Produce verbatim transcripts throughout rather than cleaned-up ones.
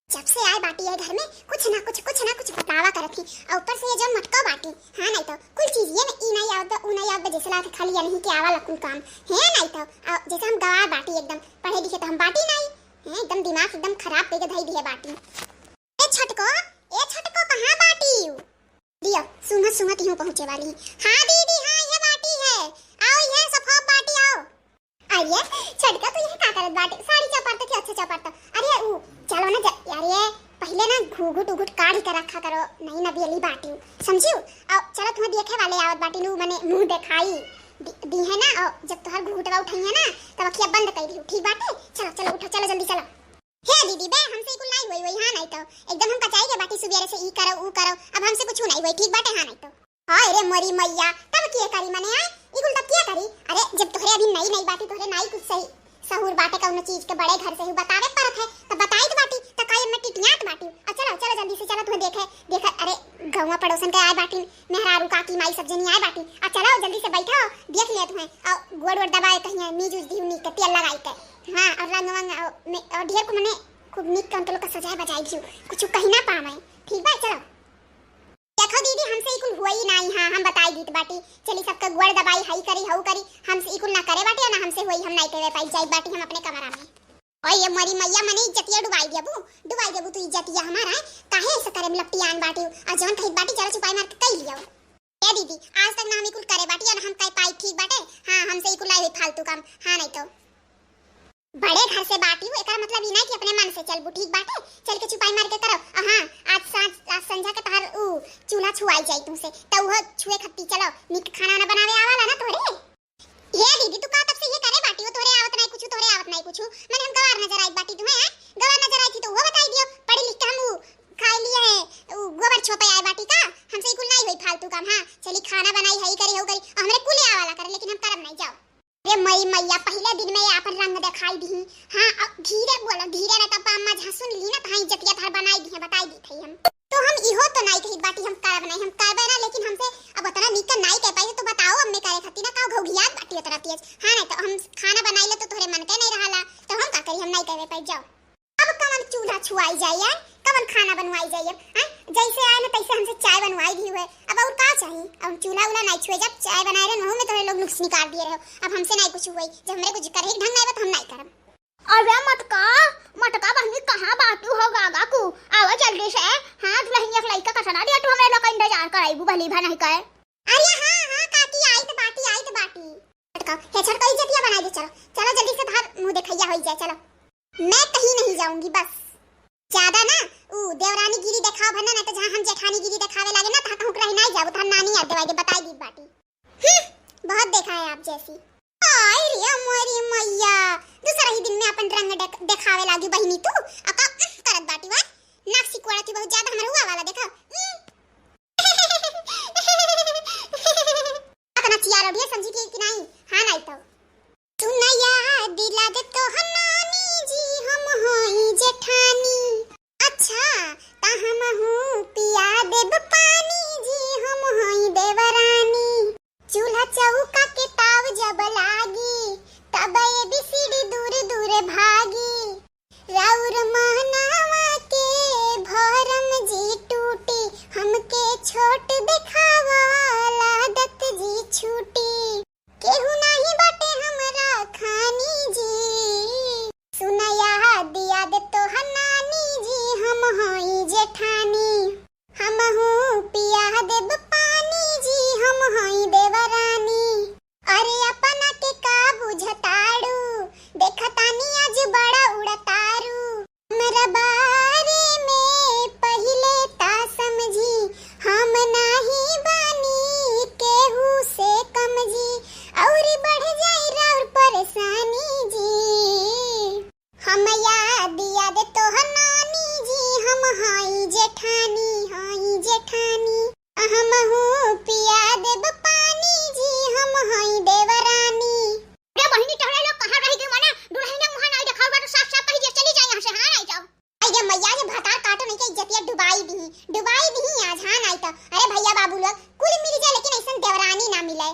जब से आए बाटी है घर में, कुछ ना कुछ, कुछ ना कुछ बतावा करत ही। और ऊपर से ये जो मटका बाटी, हाँ, नहीं तो कुल चीज ये में ई नहीं आवत बा, ऊ नहीं आवत बा, जैसे लागत खाली यही के आवाला कुल काम है, नहीं तो। और जैसे हम गवार बाटी एकदम, पढ़े लिखे तो हम बाटी नहीं, हैं, एकदम दिमाग एकदम खराब करके धई दिए बाटी। ए छटको, ए छटको, कहाँ बाटी? दियो, सूंघत सूंघत इहूँ पहुँचे वाली है। हाँ दीदी, हाँ, ये बाटी है। आओ, ये सफोप बाटी, आओ। अरे, छटका, तू यहाँ का करत बाटे? साड़ी चौपड़त थी, अच्छा चौपड़त। अरे, ऊ, चलो ना, ज-, यार, ये पहिले ना घूघूट उघूट काढ़ के रखा करो, नहीं ना बेली बाटी, समझियो? और चलो, तुम्हें देखे वाले आवत बाटी नू, मने मुँह देखाई दी, दी है ना, और जब तोहर घूघूटवा उठाई है ना, तब अखिया बंद कर दियो, ठीक बाटे? चलो, चलो, उठो, चलो, जल्दी चलो। हे दीदी बे, हमसे ई कुल नाई होई, होई, हाँ, नाई तो एकदम हम कचाई के बाटी सुबेरे से ई करो, ऊ करो, अब हमसे कुछ नाई होई, ठीक बाटे, हाँ, नाई तो। हाय रे मोरी मैया, तब के करी मने, आय? ई कुल तब के करी? अरे, जब तोहरे अभी नई, नई बाटी, तोहरे नाई कुछ सही सहूर बाटे कौनो चीज के, बड़े घर से ही बतावे परत है, तब बताई तो बाटी, त काई में टिटियात बाटी। आ चलो, चलो जल्दी से चलो, तुम्हें देखे, देखे, अरे, गौवा पड़ोसन के आए बाटी, मेहरारू काकी माई सब जनी आए बाटी। आ चलो जल्दी से बैठो, देख ले तुम्हें, और गोड़ वोड़ दबाए कहीं मीज उज दिहु नीक के तेल लगाई के। हाँ, और रंग वंग, और, में, और ढेर को मने खूब नीक के उनके लोग का सजाए बजाए दियो, कुछ कही ना पावे। ठीक बा, चलो। देखो दीदी, हमसे ई कुल हुई नाई, हाँ, हम बताई दीत बाटी। चली सबके गोड़ दबाई, हई करी, हऊ करी, हमसे ई कुल ना करे बाटी, ना हमसे हुई, हम नाई करे पाई, जाई बाटी हम अपने कमरा में। ओए ये मोरी मैया, मने इज्जतिया डुबाई देबू, डुबाई देबू तू इज्जतिया हमारा, हैं? काहे ऐसे करे में लपटियान बाटी? आ जौन कहित बाटी, चलो चुपाई मार के कई लियो। ए दीदी, आज तक ना हम ई कुल करे बाटी, ना हम कह पाई, ठीक बाटे? हाँ, हमसे ई कुल नाई हुई फालतू काम, हाँ, नाई तो। बड़े घर से बाटी हूँ, एकर मतलब ई ना कि अपने मन से चलबू, ठीक बाटे? चल के चुपाई मार के करो। और हाँ, आज सांझ, आज संझा के तहार ऊ चूल्हा छुआई जाई तुमसे, त उहो छुए खत्ती चलो, निक खाना ना बनावे आवाला ना तोहरे। ये दीदी, तू का तब से ये करे बाटी हो, तोहरे आवत नहीं कुछ, तोहरे आवत नहीं कुछ, मने हम गवार नजर आई बाटी तुम्हें, हैं? गवार नजर आई थी तो वो बताई दियो, पढ़ी लिख के हम ऊ खाए लिए हैं, ऊ गोबर छोपे आए बाटी का, हमसे ई कुल नहीं होई फालतू काम। हाँ, चली खाना बनाई, हई करी, हऊ करी, और हमरे कुले आवाला करे, लेकिन हम करम नहीं, जाओ। रे मई मैया, पहिले दिन में आपन रंग देखाई दिही। हाँ, अब धीरे बोलो, धीरे, ना तब अम्मा जहाँ सुन ली ना, तहाँ इज्जतिया तहार बनाई दिहे, बताई दी थई हम। तो हम इहो तो नाई कही बाटी, हम करब नहीं, हम करबे ना, लेकिन हमसे अब उतना नीक का नाई कह पाई, तो बताओ, अब मैं करे खातिर ना का घौघियात बाटी उतना तेज। हाँ, नहीं तो हम खाना बनाई ले तो तोहरे मन के नहीं रहाला, तो हम का करी, हम नाई कहबे पाई, जाओ। अब कवन चूल्हा छुआई जाई है, कवन खाना बनवाई जाई? अब, हैं? जैसे आए ना तैसे हमसे चाय बनवाई भी हुए, अब और का चाही? अब हम चूल्हा उल्हा नहीं छुए, जब चाय बनाए रहे वहू में तोहरे लोग नुक्स निकाल दिए रहो। अब हमसे नहीं कुछ हुई, जब हमरे कुछ करे ढंग नहीं बा तो हम नहीं करब। अरे मटका, मटका बहनी कहाँ बाटू हो गागा कू? आवा जल्दी से। हाँ दुल्हनिया के लइका कतना दिया तू हमरे लोग का इंतजार कराइबू भली भा नहीं कहे। अरे हाँ, हाँ काकी, आइत बाटी, आइत बाटी। मटका, हे छटका, इज्जतिया बनाई दे, चलो, चलो जल्दी से तहार मुँह देखैया होई जाए, चलो। मैं कहीं नहीं जाऊंगी बस। ज्यादा ना ऊ देवरानी गिरी देखाओ भर ना, ना तो जहाँ हम जेठानी गिरी देखावे लागे ना, तहाँ कहूँ रही नहीं जाबू, तहार नानी याद देवाई दे, बताई दी बाटी। हम्म, बहुत देखा है आप जैसी। आई रे मोरी मैया, दूसरा ही दिन में अपन रंग देख-, देखावे लागी बहिनी तू। अका उह करत बाटी वा, नाक सिकुड़ा थी बहुत ज्यादा हमर हुआ वाला देखा। उह। अतना चिया रोडिया समझी के कि नहीं? हाँ नहीं तो। सुनया दिला दे तो हनानी जी हम होई जेठानी। अच्छा, त हमहू पिया देब पानी जी हम होई देवरानी। चूल्हा चौका के ताव जब लागी, तब ए बी सी डी दूर दूर भागी। राउर महनावा के भरम जी टूटी, हमके छोट देखावा लादत जी छूटी। केहू नाही बाटे हमरा खानी जी। सुनया दिया दे तो हनानी जी, हम हई जेठानी। हमहू पिया देब पानी जी, हम हई देवरानी। अरे अपना के का बुझताड़ू, देखतानी आज बड़ा उड़तारू। हमरा बारे में पहिले ता समझी, हम नाही बानी केहू से कम जी, औरी बढ़ जाई राउर परेशानी जी। हम याद याद तोहर नानी जी, हम हई जेठानी, हई जेठानी। हमहू पिया देब पानी जी, हम हई देवरानी। अरे बहिनी, तोहरे लोग कहाँ रह गए? मने दुल्हनिया मुँह नहीं देखाओ बा, तो साफ साफ कही दिया, चली जाए यहाँ से, हाँ, नहीं जाओ। आई गे मैया, ये भतार काटो नहीं के इज्जतिया डुबाई दी, डुबाई दी आज, हाँ, नहीं तो। अरे भैया बाबू लोग कुल मिल जाए, लेकिन ऐसन देवरानी ना मिले।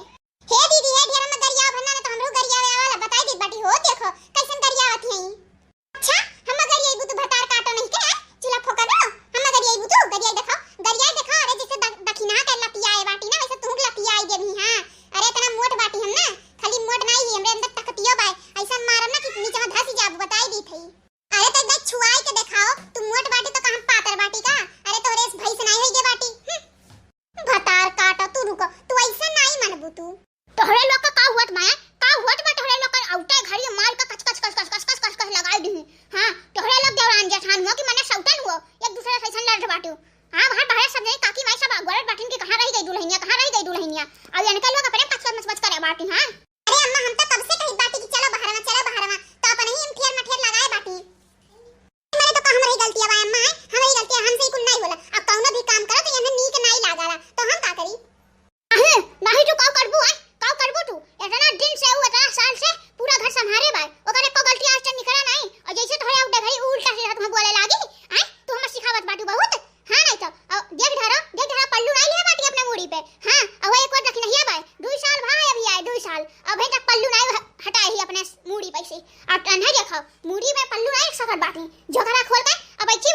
हे दीदी, हे ढेर में गरिया भरना ना तो हमरो गरियावे वाला बताई दी बाटी हो, देखो कैसन गरियावत है। अच्छा, हम गरियाई बुत भतार काटो नहीं के, हैं?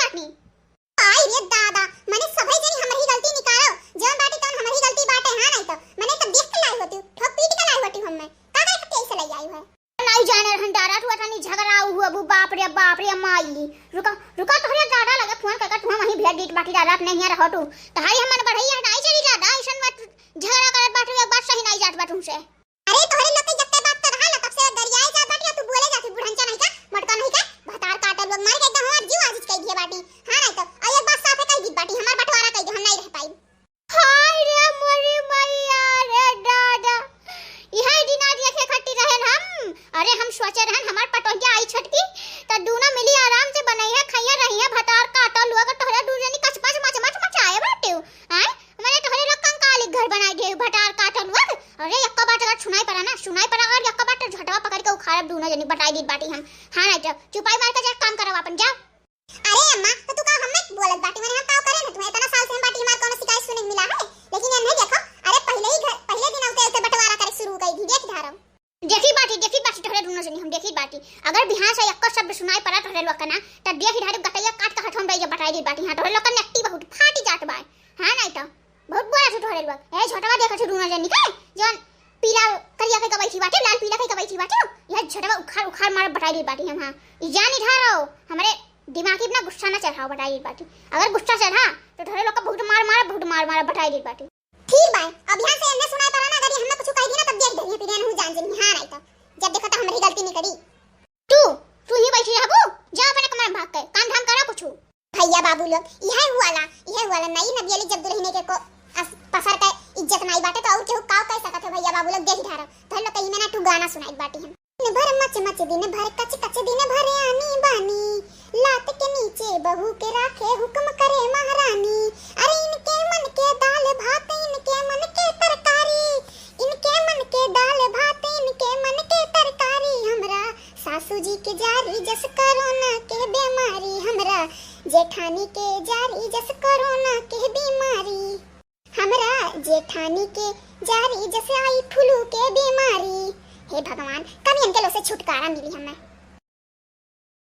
आई रे दादा, मने सभई जनी हमरी गलती निकालो, जौन बाटी तौन हमरी गलती बाटे, हाँ, नहीं तो मने तो देख के लाई होती, ठोक पीट के लाई होती हम्मे। का करे खातिर ऐसे लाई आई है? नहीं जाने रहन दादा, तू अतनी झगड़ा हुआ बू, बाप रे, बाप रे, माई। रुका, रुका, तोहरे दादा लगे फोन करके तू वहीं भेज दीत बाटी दादा, अपने हियाँ रहो तू। तोहरी हमन बढ़ैया नहीं चली दादा, ऐसन मत झगड़ा करत बाटू, एक बात सही नहीं जात बा तुमसे। अरे तोहरे लोग के जत्ते बात कर रहा ना, तब से गरियाए जात बाटी, तू बोले जाती बुढ़नचा नहीं का, मोटका नहीं का, भतार काटल लोग मार के एकदम हमार जीव आजिज कई दिए बाटी। हाँ नहीं तो, और एक बात साफे कह दी बाटी, हमार बंटवारा कह दे, हम नहीं रह पाई। हाय रे मोरी मैया रे दादा, इहे दिना देखे खातिर रहन हम। अरे हम सोचे रहन हमार पटोहिया आई छोटकी, त दूनो मिली आराम से बनइहे, खइहे, रहिहे, भतार काटल लोग, तोहरे दू जनी कचपच मचमच मचाए बाटे। आय, मने तोहरे लोग कंकाली घर बनाई दे, भतार काटल लोग। अरे यक्का बात अगर सुनाई पड़ा ना, सुनाई पड़ा अगर यक्का बात तो झटवा पकड़ के उखाड़ब दूनो जनी, बताई दीत बाटी हम। हाँ नहीं तो चुपाई मार के जा काम करब अपन, जा। अरे अम्मा, तो तू का हमें बोलत बाटी, मने हम का करे ना, तुम्हें इतना साल से हम बाटी हमार कोनो शिकायत सुने मिला है, लेकिन ये नहीं देखो, अरे पहले ही घर, पहले दिन आते आते बंटवारा करे शुरू कर दी, देख धारो। देखी बाटी, देखी बाटी तोहरे दूनो जनी हम देखी बाटी, अगर बिहान से यक्को शब्द सुनाई पड़ा तोहरे लोग का ना, तब देखी धारो गटैया काट के हथवा में दे जब बटाई दी बाटी, हाँ तोहरे लोग का नेकटी बहुत फाटी जात बा, हाँ नहीं तो। बहुत बोला तू तोहरे लोग। ए, झटवा देखा तू दूनो जनी के, जौन पीला करिया कई के बैठी बाटे, लाल पीला कई के बैठी बाटे, यह झटवा उखाड़, उखाड़ मार बटाई दी बाटी हम, हाँ। ई जानी धारो, हमरे दिमागी अपना गुस्सा ना चढ़ाओ, बटाई दी बाटी। अगर गुस्सा चढ़ा, तो तोहरे लोग का बहुत मार मार, बहुत मार मार बटाई दी बाटी। ठीक बा, अब यहाँ से एन्ने सुनाई पड़ा ना, अगर ये हमें कुछ कह दी ना, तब देख डरिए, फिर एनहू जान जनी, हाँ, नहीं तो। जब देखो तो हमरी गलती नहीं करी। तू, तू ही बैठी रहबू, जा अपने कमरे में भाग के, काम धाम करा कुछ। भैया बाबू लोग, इहे हुआला, इहे हुआला, नई नबियली जब दुल्हने के को अस-, पसर के इज्जत नाई बाटे, तो और केहू काव कह सकत है भैया बाबू लोग, देख धारो। तो हम लोग कहीं में ना तू गाना सुनाई बाटी हम। दिन भर मच मच, दिन भर कच कच, दिन भर आनी बानी, लात के नीचे बहू के राखे हुक्म करे महारानी। अरे इनके मन के दाल भात, इनके मन के तरकारी, इनके मन के दाल भात, इनके मन के तरकारी, हमरा सासू जी के जारी जस कोरोना के बीमारी, हमरा जेठानी के जारी जस कोरोना के बीमारी, हमरा जेठानी के जारी जस आई फ्लू के बीमारी। हे भगवान, कब इनके लोग से छुटकारा मिली हमें।